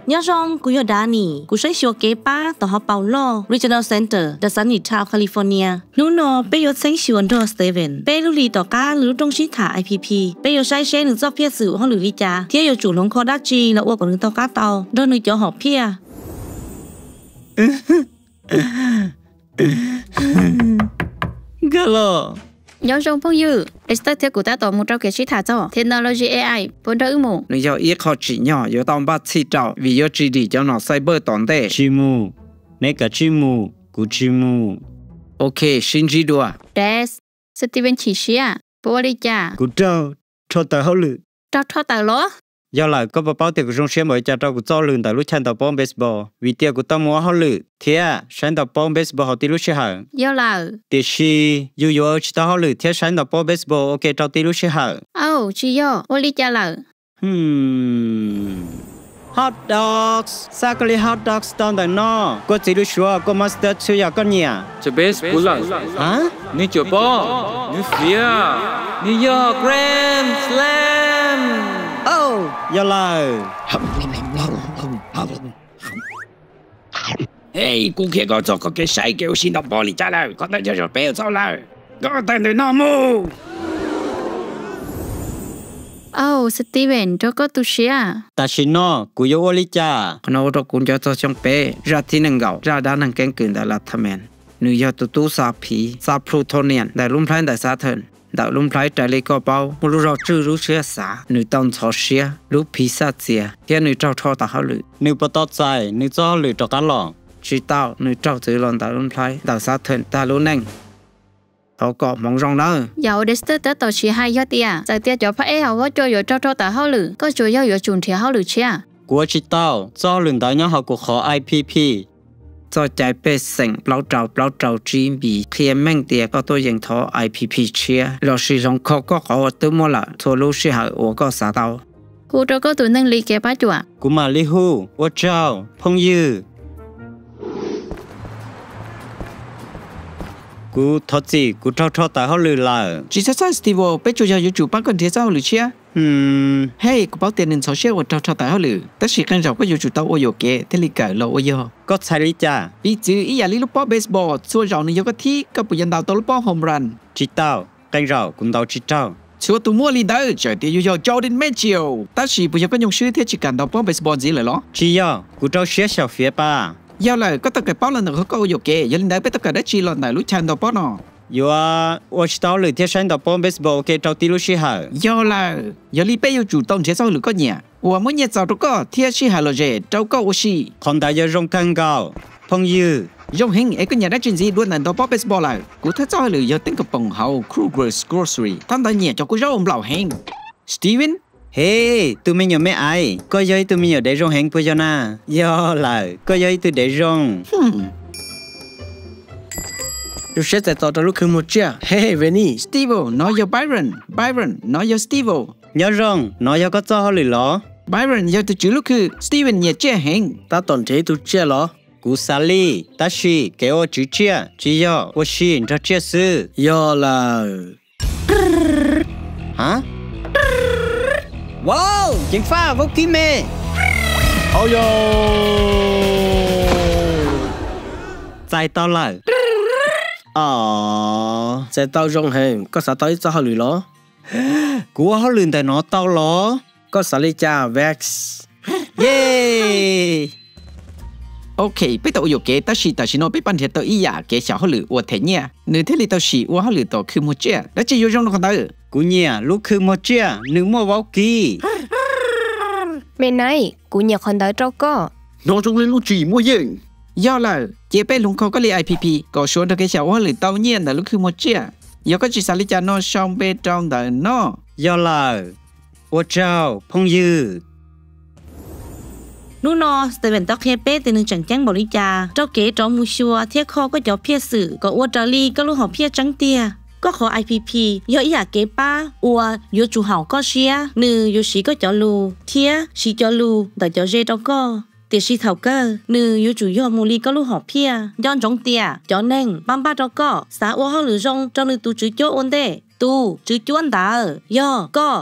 Nyob zoo, kuv yog Danny, kuv saib xyuas kev pab tom hauv paus loj Regional Center, Dassani Town, California. Hnub no peb yuav txheeb xyuas nrog Steven peb lub hli tom qab nws lub rooj sib tham I P P. Peb yuav saib seb nws txoj phiaj xwm ua hauj lwm li cas thiab yuav tsum hloov kho dab tsi los ua kom nws to qab tau nrog nws cov hom phiaj. Nkag los. Nyob zoo phooj ywg, Dexter thiab kuv tab tom mus rau kev sib tham txog technology A I, puas nrog wb mus? Nws yog ib qho tsim nyog yuav tau npaj txhij rau vim yuav tsim dim cov nom xaiv pawj tom ntej. Tsis mus. Neb kav tsij mus, kuv tsis mus. Ok, sib ntsib dua. Dex, Steven chim siab, puas ua li cas? Kuv raug rho tawm hauj lwm. Raug rho tawm los? Yog lawm, koj puas paub tias kuv zoo siab npaum li cas rau kuv txoj hauj lwm ntawm lub chaw ntaus pob baseball? Vim tias kuv tau mus ua hauj lwm thiab saib ntaus pob baseball hauv tib lub sij hawm. Yog lawm. Tiam sis yus yuav tsis tau hauj lwm thiab saib ntaus pob baseball ua ke rau tib lub sij hawm. Aw, tsis yog, ua li cas lawm? Hot dogs, xav koj li hot dogs tau ntawm no. Koj txiv lub suab, koj monster txhua yam koj nyiam. Cov base puv lawm. Nws cuam pob, nws fiav, nws yog grand slam. Aw, yog lawm. Hej, kuv qhia koj txog qhov kev saib kev ua si ntaus pob li cas lawm. Qhov ntawd yog zog peb ua txhaum lawm. Koj tawm ntawm no mus. Aw, Steven, nrog koj tu siab. Tam sim no kuv yuav ua li cas? Qhov no ua rau kuv nco txog xyoo peb, zaj thib nees nkaum, zaj dab neeg keeb kwm ntawm Lathamen. Nws yog tus tub xa phiv, xa plutonium ntawm lub nplhaib ntawm Saturn. Ntawm lub nplhaib raws li koj paub muaj lub zog tswj lub siab xav, nws tau ntxhov siab, lub phiv xaj txias thiab nws raug rho tawm hauj lwm. Nws puas tau txais nws txoj hauj lwm rov qab los? Tsis tau, nws raug txwv los ntawm lub nplhaib ntawm Saturn tag lub neej. Thov kom hmoov zoo nawb. Yam uas Dexter tab tom siv hais yog tias txawm tias cov phab ej hauv huab cua yuav raug rho tawm hauj lwm, koj tsuas yog yuav tsum nrhiav hauj lwm tshiab. Kuv ua tsis tau, txoj hauj lwm ntawd nyob hauv kuv qhov I P P. Txoj cai pej xeem plaub rau plaub rau tsib npis qhia meej tias koj tuaj yeem thov I P P tshiab lossis hloov kho koj qhov uas twb muaj lawm txhua lub sij hawm uas koj xav tau. Hu rau koj tus neeg li kev pab cuam. Kuv mam li hu, ua tsaug phooj ywg. Kuv thov txim, kuv raug rho tawm hauj lwm lawm. Tsis txhob txhawj Stevo, peb tsuas yog yuav tsum pab koj nrhiav txoj hauj lwm tshiab. Hej, kuv paub tias nws ntxhov siab uas raug rho tawm hauj lwm, tab sis qee zaum koj yuav tsum tau ua yuam kev thiaj li kawm los ua yog. Koj txhais li cas? Piv txwv ib yam li lub pob baseball, txhua zaus nws yog koj thib, koj puas yuav ntaus tau lub pob home run? Tsis tau, qee zaus kuv ntaus tsis raug. Txhua tus muaj li ntawd, txawm tias yus yog Jordan Matthew, tab sis puas yog koj nyoo swb thiab tsis kam ntaus pob baseball ntxiv lawm los? Tsis yog, kuv rau siab xyaum fiav pa. Yog lawm, koj tau kawm paub los ntawm qhov koj ua yuam kev, yog li ntawd peb tau kawm dab tsi los ntawm lub chaw ntaus pob no? Yuav ua tsis tau hauj lwm thiab saib ntaus pob baseball ua ke rau tib lub sij hawm. Yog lawm, yog li peb yuav tsum tau nrhiav txoj hauj lwm koj nyiam, uas muab nyiaj txaus rau koj thiab sij hawm lom zem rau koj ua si. Qhov ntawd yuav zoo kawg nkaus, phooj ywg. Zoo heev, es koj nyiam dab tsi ntxiv dua ntawm ntaus pob baseball lawm? Kuv thawj txoj hauj lwm yog teeb kom poom hauv Kruger's Grocery, thab ntawd nyiam cov kua zaub uas nplaum heev. Steven? Hej, tus me nyuam me aiv, koj yog ib tug me nyuam dev zoo heev puas yog na? Yog lawm, koj yog ib tug dev zoo. Zoo siab txais tos rau lub khw muag tsiaj. Hej, Vinny. Stevo, no yog Byron. Byron, no yog Stevo. Nyob zoo, no yog koj txoj hauj lwm los? Byron yog tus tswv lub khw, Steven nyiam tsiaj heev. Tab tom nrhiav ib tug tsiaj los? Kuv xav li, tab sis kev ua tswv tsiaj tsis yog ua si nrog tsiaj xwb. Yog lawm. Wow, ceev faj, vaub kib me. Au yau. Txais tau lawm. Os, txais tau zoo heev, koj xav tau ib txoj hauj lwm los? Kuv ua hauj lwm ntawm no tau los? Koj xav li cas, Vex? Ye. Ok, peb tau ua yuam kev, tab sis tam sim no peb pab nrhiav tau ib yam kev xyaum hauj lwm uas them nyiaj, nws thiaj li tau sim ua hauj lwm tom khw muag tsiaj. Dab tsi yuav zoo rau qhov ntawd? Kuv nyiam lub khw muag tsiaj, nws muaj vaub kib. Me nai, kuv nyiam qhov ntawd rau koj. Hnov zoo li lub tswv yim muaj yeej. Yog lawm, cia peb hloov kho koj li I P P kom suav nrog kev xyaum ua hauj lwm tau nyiaj ntawm lub khw muag tsiaj. Yog koj tsis xav li cas no sau npe rau ntawm no. Yog lawm, ua tsaug phooj ywg. Hnub no Steven tau qhia peb tias nws tseem ceeb npaum li cas rau kev rov mus xyuas thiab kho koj cov phiaj xwm kom ua raws li koj lub hom phiaj tseeb tiag. Koj qhov I P P yog ib yam kev pab uas yuav tsum haum koj siab, nws yuav siv koj cov lus thiab siv cov lus ntawm cov ze rau koj. Tiam sis thaum kawg nws yuav tsum yog mus li koj lub hom phiaj. Nco ntsoov tias cov neeg pab npaj rau koj xav ua hauj lwm zoo rau nws tus tswv cuab ua ntej, tus tswv cuab ntawd yog koj.